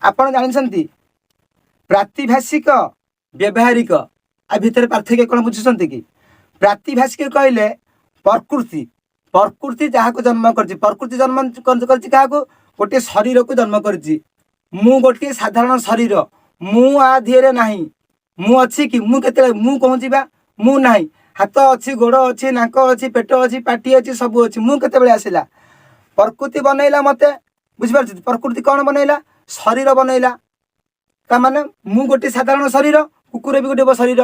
ଆପଣ ଜାଣିଛନ୍ତି ପ୍ରାତିଭାଷିକ, ବ୍ୟବହାରିକ ଆ ଭିତରେ ପାର୍ଥକ୍ୟ କ'ଣ ବୁଝୁଛନ୍ତି କି? ପ୍ରାତିଭାଷିକ କହିଲେ ପ୍ରକୃତି। ପ୍ରକୃତି ଯାହାକୁ ଜନ୍ମ କରିଛି, ପ୍ରକୃତି ଜନ୍ମ କରିଛି କାହାକୁ? ଗୋଟିଏ ଶରୀରକୁ ଜନ୍ମ କରିଛି। ମୁଁ ଗୋଟିଏ ସାଧାରଣ ଶରୀର, ମୁଁ ଆ ଦେହରେ ନାହିଁ। ମୁଁ ଅଛି କି? ମୁଁ କେତେବେଳେ ମୁଁ କହୁଛି ବା ମୁଁ ନାହିଁ। ହାତ ଅଛି, ଗୋଡ଼ ଅଛି, ନାକ ଅଛି, ପେଟ ଅଛି, ପାଟି ଅଛି, ସବୁ ଅଛି। ମୁଁ କେତେବେଳେ ଆସିଲା? ପ୍ରକୃତି ବନେଇଲା ମତେ। ବୁଝିପାରୁଛନ୍ତି? ପ୍ରକୃତି କ'ଣ ବନେଇଲା? ଶରୀର ବନେଇଲା। ତାମାନେ ମୁଁ ଗୋଟିଏ ସାଧାରଣ ଶରୀର, କୁକୁର ବି ଗୋଟିଏ ଶରୀର,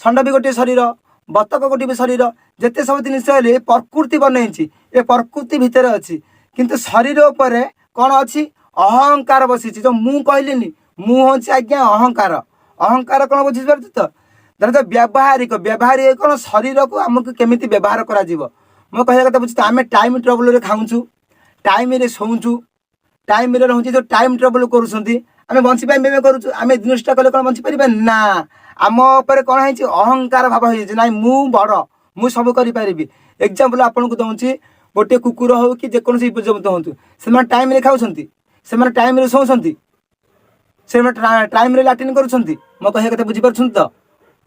ଷଣ୍ଢ ବି ଗୋଟିଏ ଶରୀର, ବତକ ଗୋଟିଏ ବି ଶରୀର। ଯେତେ ସବୁ ଜିନିଷ ହେଲେ ଏ ପ୍ରକୃତି ବନେଇଛି, ଏ ପ୍ରକୃତି ଭିତରେ ଅଛି। କିନ୍ତୁ ଶରୀର ଉପରେ କ'ଣ ଅଛି? ଅହଙ୍କାର ବସିଛି। ଯୋଉ ମୁଁ କହିଲିନି, ମୁଁ ହେଉଛି ଆଜ୍ଞା ଅହଙ୍କାର। ଅହଙ୍କାର କ'ଣ ବୁଝିପାରୁଛୁ ତ? ଧର ତ ବ୍ୟବହାରିକ। ବ୍ୟବହାରିକ କ'ଣ? ଶରୀରକୁ ଆମକୁ କେମିତି ବ୍ୟବହାର କରାଯିବ। ମୋ କହିବା କଥା ବୁଝୁଛ? ଆମେ ଟାଇମ୍ ଟେବୁଲରେ ଖାଉଛୁ, ଟାଇମ୍ରେ ଶୋଉଛୁ, ଟାଇମ୍ରେ ରହୁଛି। ଯେଉଁ ଟାଇମ୍ ଟେବୁଲ କରୁଛନ୍ତି, ଆମେ ବଞ୍ଚିବା ପାଇଁ ଆମେ କରୁଛୁ। ଆମେ ଜିନିଷଟା କଲେ କ'ଣ ବଞ୍ଚିପାରିବା ନା? ଆମ ଉପରେ କ'ଣ ହେଇଛି? ଅହଙ୍କାର ଭାବ ହେଇଯାଇଛି। ନାଇଁ, ମୁଁ ବଡ଼, ମୁଁ ସବୁ କରିପାରିବି। ଏକ୍ଜାମ୍ପଲ୍ ଆପଣଙ୍କୁ ଦେଉଛି, ଗୋଟିଏ କୁକୁର ହଉ କି ଯେକୌଣସି ଜୀବଜନ୍ତୁ ହୁଅନ୍ତୁ, ସେମାନେ ଟାଇମ୍ରେ ଖାଉଛନ୍ତି, ସେମାନେ ଟାଇମ୍ରେ ଶୋଉଛନ୍ତି, ସେମାନେ ଟାଇମ୍ରେ ଲାଟ୍ରିନ୍ କରୁଛନ୍ତି। ମୋ କହିବା କଥା ବୁଝିପାରୁଛନ୍ତି ତ?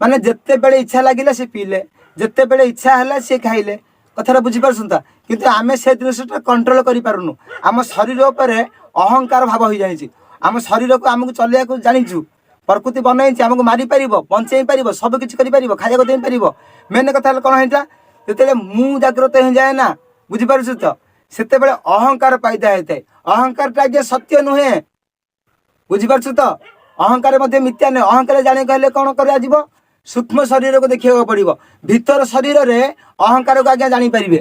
ମାନେ ଯେତେବେଳେ ଇଚ୍ଛା ଲାଗିଲା ସେ ପିଇଲେ, ଯେତେବେଳେ ଇଚ୍ଛା ହେଲା ସେ ଖାଇଲେ। କଥାଟା ବୁଝିପାରୁଛନ୍ତି ତ? କିନ୍ତୁ ଆମେ ସେ ଜିନିଷଟା କଣ୍ଟ୍ରୋଲ କରିପାରୁନୁ। ଆମ ଶରୀର ଉପରେ ଅହଙ୍କାର ଭାବ ହେଇଯାଇଛି। ଆମ ଶରୀରକୁ ଆମକୁ ଚଲେଇବାକୁ ଜାଣିଛୁ। ପ୍ରକୃତି ବନେଇଛି, ଆମକୁ ମାରିପାରିବ, ବଞ୍ଚେଇ ପାରିବ, ସବୁ କିଛି କରିପାରିବ, ଖାଇବାକୁ ଦେଇପାରିବ। ମେନ୍ କଥା ହେଲା କ'ଣ ହେଇଥିଲା? ଯେତେବେଳେ ମୁଁ ଜାଗ୍ରତ ହେଇଯାଏ ନା, ବୁଝିପାରୁଛୁ ତ, ସେତେବେଳେ ଅହଙ୍କାର ପୈଦା ହେଇଥାଏ। ଅହଙ୍କାରଟା ଆଜ୍ଞା ସତ୍ୟ ନୁହେଁ। ବୁଝିପାରୁଛୁ ତ? ଅହଙ୍କାର ମଧ୍ୟ ମିଥ୍ୟା ନୁହେଁ। ଅହଙ୍କାର ଜାଣିବାକୁ ହେଲେ କ'ଣ କରାଯିବ? ସୂକ୍ଷ୍ମ ଶରୀରକୁ ଦେଖିବାକୁ ପଡ଼ିବ। ଭିତର ଶରୀରରେ ଅହଙ୍କାରକୁ ଆଜ୍ଞା ଜାଣିପାରିବେ।